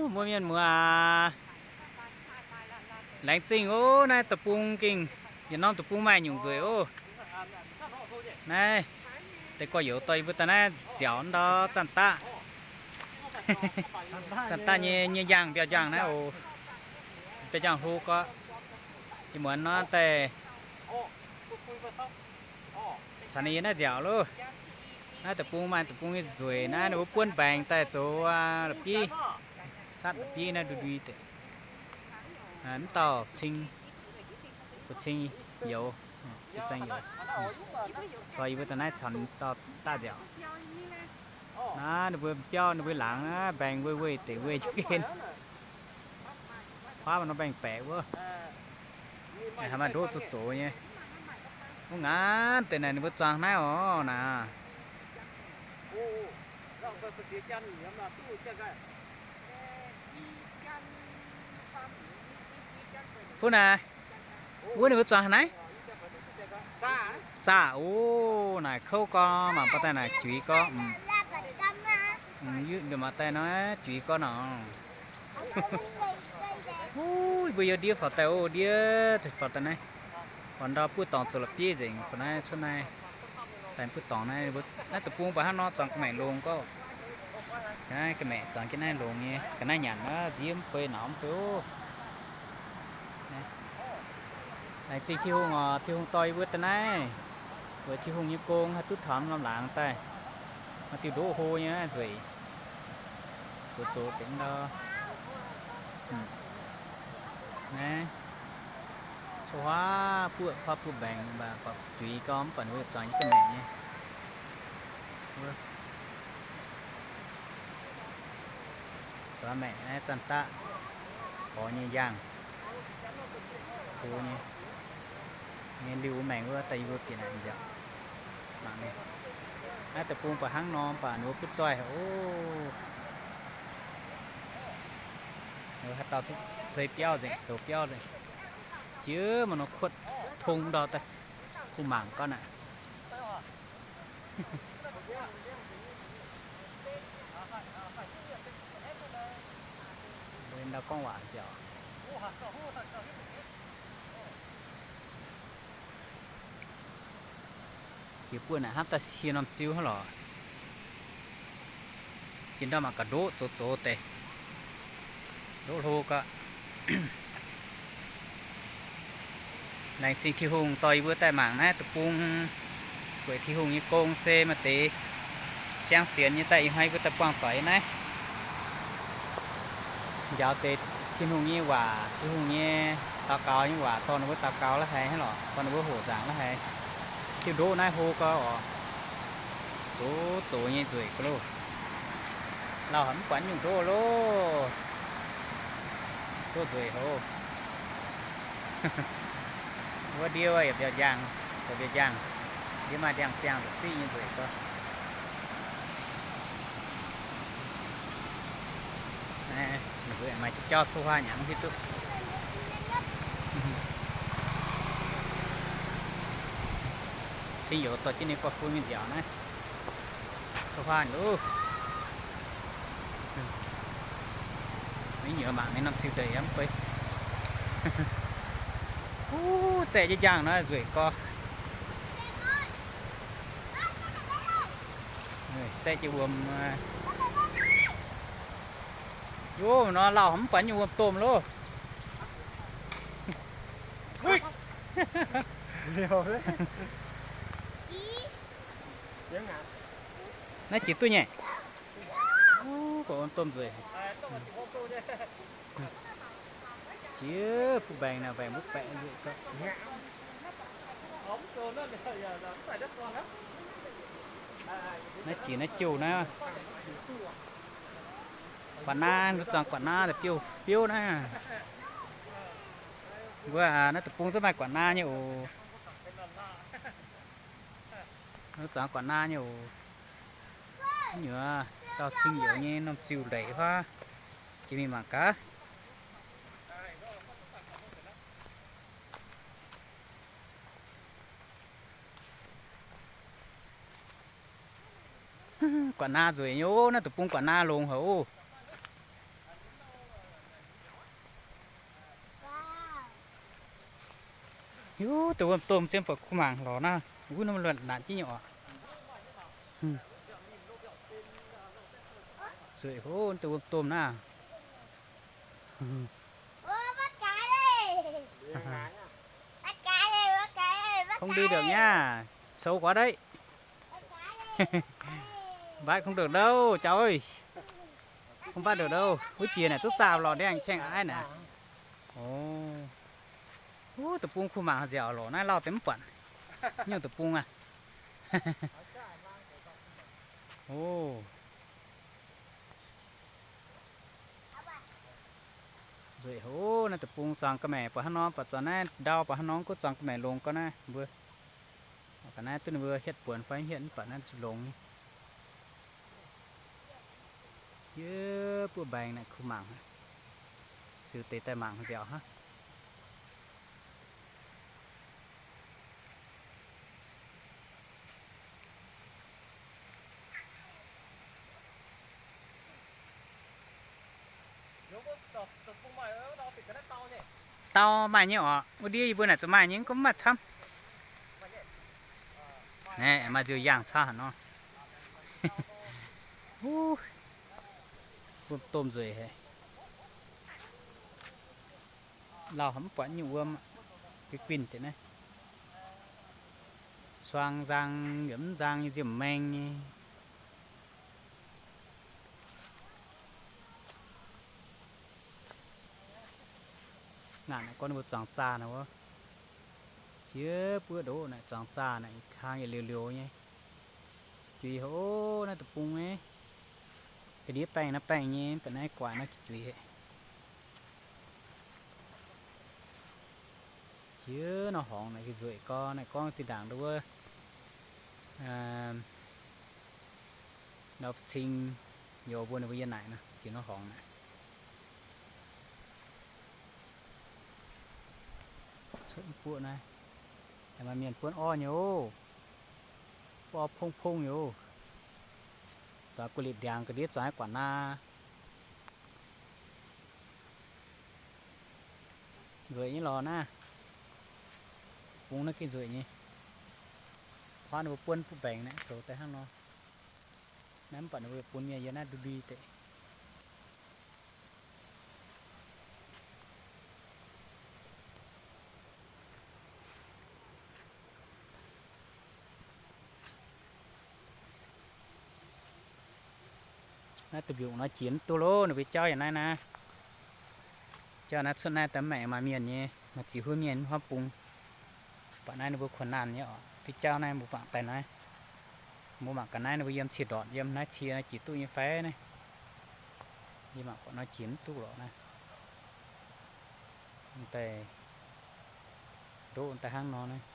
Mbuo mienh muoz aac, laengz zingh oc. Naaiv deic-bung gengh, yietc norm deic-bung maaih nyungc nzueic oc. Naaiv deix gorx-youz dorh yie mbuo daaih naaiv nziaauc ndau zanc daqv. Zanc daqv nyei, nyei njang, mbiauh njang naaiv oc. Mbiauh njang hlo gorqv. Ih muonz nor daaih caux ninh yiem naaiv nziaauc loh. Naaiv deic-bung maaih deic-bung nyei nzueic naaiv, ninh mbuo buonv mbaengx daaih zoux la'bieiv, satv la'bieiv naaiv ndui ndui deix. Mv dauh cing, buo cing youz, saeng youz, dorh yie mbuo daaih naaiv caux ninh dauh daaih nziaauc. Naaiv ninh mbuo biauv ninh mbuo laangz naaiv mbaengx weih weih deix weih jienv gen. Huaav maaih nor mbaengx-baeqc wuov. Haaix maaih ndoqv zoux zoux nyei. Wuov ngaanv deix naaic ninh mbuo zuangx naaiv oc naaic. Fuv naaic, wuov ninh mbuo zuangx haaix naaiv? Zaah, o, naaic kouv gorn mangc baac daaih naaic juiz gorn. Mv, mv, mangc daaih nor juiz gorn nor. Uv, yie mbuo yiem ndiev faaux daaih, o, ndiev faaux daaih naaiv. Faaux ndau buov dorngx zoux la'bieiv nzengc, faaux naaiv cuotv naaiv. Daaih buov dorngx naaiv, naaiv deic-bung baac hnangv nor zuangx ga'maeqc longx gorngv. Ga'naaiv ga'maeqc zuangx jienv naaiv longx nyei, ga'naaiv nyanc aqv, nziev mv bei, nauz mv bei oc. Laengz zingh Tin-Hungh oc, Tin-Hungh dorh yie mbuo daaih naaiv, weic Tin-Hungh nyei gong haih duqv taux norm laangz daaih. Maaih diuh ndoqv hlo nyei nzueic, zoux zoux deix ndau. Naaiv, cuotv huaav buoqv, huaav buoqv mbaengx mv baac juiz gorn mv baac ninh mbuo zuangx jienv ga'maeqc nyei. Zuangx maengc naaiv zanc daqv, gorx nyei njang, hlo nyei. Nyei liuz maengc wuov daaih yie mbuo bieqc naaic nziaauc. Mangc naaiv, naaiv deic-bung baac hnangv nor baac ninh mbuo butv zoih haic oc. Ninh mbuo haaix dauh ceix biauv nzengc, zoux biauv nzengc. Jiex maaih nor kuotv tong ndau daaih, kuh mangc gorn naaic. Mbuo ndau gorngv waac nziaauc. Jiex buonv naaic hnamv daaih sie norm ziu hnangv lorqc. Jiex ndau mangc gaax ndoqv zoux zoux deix, ndoqv hlo gaax. Laengz zingh Tin-Hungh dorh yie mbuo daaih mangc naaiv deic-bung. Weic Tin-Hungh nyei gong se maaih deix siang sienx nyei daaih ih hnoi yie mbuo daaih buangh doic naaiv. Njaaux deix Tin-Hungh nyei waac, Tin-Hungh nyei daux gaux nyei waac dorh ninh mbuo daux gaux la'haiz hnangv lorqc, dorh ninh mbuo hoqc nzaangc la'haiz. Diuh ndoqv naaiv hlo gau oc. Zoux zoux nyei nzueic gau loh. Lauh haic mv buatc nyungc ndoqv loh. Ndoqv nzueic hoc. Wuov ndiev yaac mbiauh njang, zoux mbiauh njang. Ndiev maaih ndiangx-biangh zoux siqv nyei nzueic gau. Maaih jauv-jauv cuotv huaav nyei mv hiuv duqv. Cing youz dorh jienv ninh buatc fun mingh nziaauc naaiv. Cuotv huaav loh. Mv nyuoz mangc mingh norm ziu ndeic yaac mv bei. Uv, zaeqv jienv njang nor nzueic gau. Zaeqv jienv wuom. Yov, nor lauh mv buatc nyungc wuom-domh loh. Naaiv jiex duqv nyei. Uv, buatc wuom-domh nzueic. Jiex butv mbaengx naaic, mbaengx mbuo baeqc nzueic gau. Naaiv jiex naaiv jouh naaiv. Guaax naa, mbuo zuangx guaax naa daaih biouv biouv naaiv. Mbuo naaiv deic-bung zungv maaih guaax naa nyei oc. Mbuo zuangx guaax naa nyei oc. Nyuoz dauh cing youz nyei norm ziu ndeic huaav. Jiex mingh mangc gaax. Guaax naa nzueic nyei oc. Naaiv deic-bung guaax naa longx haic oc. Yuv, deix wuom-domh zien buatc kuh mangc lorz naaiv, wuov norm luonc naanc jienv nyei oc. Nzueic hov, deix wuom-domh naaiv. Không đi được nha, xấu quá đấy. Bắt không được đâu cháu ơi. Không bắt được đâu. Wuov jiex naaic zuqc zaah lorz ndiangx-kengh aqv naaic. Ov, deic-bung kuh mangc nziaauc lorz naaiv lauh deix mv buatc. Nyungc deic-bung aqv. Ov. Nzueic hov, naaiv deic-bung zuangx ga'maeqc buatc hnangv nor, buatc zuangx naaiv ndau buatc hnangv nor, gunv zuangx ga'maeqc longx gau naaiv mbuo. Ga'naaiv duqv ninh mbuo hietv buonc fai hietv mv baac naaiv longx nyei. Yie buov mbaengx naaic kuh mangc, ziux deix daaih mangc nziaauc hnangv. Dau maaih nyei oc. Wuov ndiev yie mbuo naaic zuqc maaih nyei, mv gunv mv maaih camv. Naaiv maaih nziouv yangh caux haaix nor. Wuov, wuom-domh nzueic haic. Lauh mv buatc nyungc wuom, guinh-guinh deix naaiv. Suang nzang yaac mv nzang nyei, nziemh maeng nyei. Naaic naaic gorngv ninh mbuo zuangx zaah naaic wuov, jiex buov ndoqv naaic zuangx zaah naaic, ih kang yietc liuz liuz nyei. Juiz haic, naaiv deic-bung nyei. Ga'ndiev baengh naaiv baengh nyei, mv baac naaiv guaax naaiv juiz haic. Jiex nor horngz naaic, nzueic gau naaic, gorngv zinh ndaangc nduov wuov, nor cing youz mbuo ninh mbuo yie naaic nor, jiex nor horngz naaic. Cuotv mv buoqv naaiv, maaih mienh buonv orv nyei oc. Buonv orv pongv pongv nyei oc. Zuangx gu'litv ndiangx ga'ndiev zuangx guaax naa. Nzueic nyei lorz naaiv. Bung naaiv gengh nzueic nyei. Huaav ninh mbuo buonv butv mbaengx naaiv zoux daaih hnangv nor. Naaiv mv baac ninh mbuo bun mienh yiem naaiv ndui ndui deix. Naaiv deic-bung nor jiex mv duqv loh, ninh mbuo jauv yaac naaiv naaiv. Jauv naaiv cuotv naaiv daaih mv maengc maaih mienh nyei, maaih ziex huov mienh huaav bung. Mv baac naaiv ninh mbuo kuonx naanh nyei oc. Diuh jauv naaiv mbuo mangc daaih naaiv. Mbuo mangc ga'naaiv ninh mbuo yiem cie ndortc, yiem naaiv cie naaiv jiex duqv nyei fai naaiv. Yie mangc buatc nor jiex mv duqv lorqc naaiv. Daaih ndoqv daaih hnangv nor naaiv.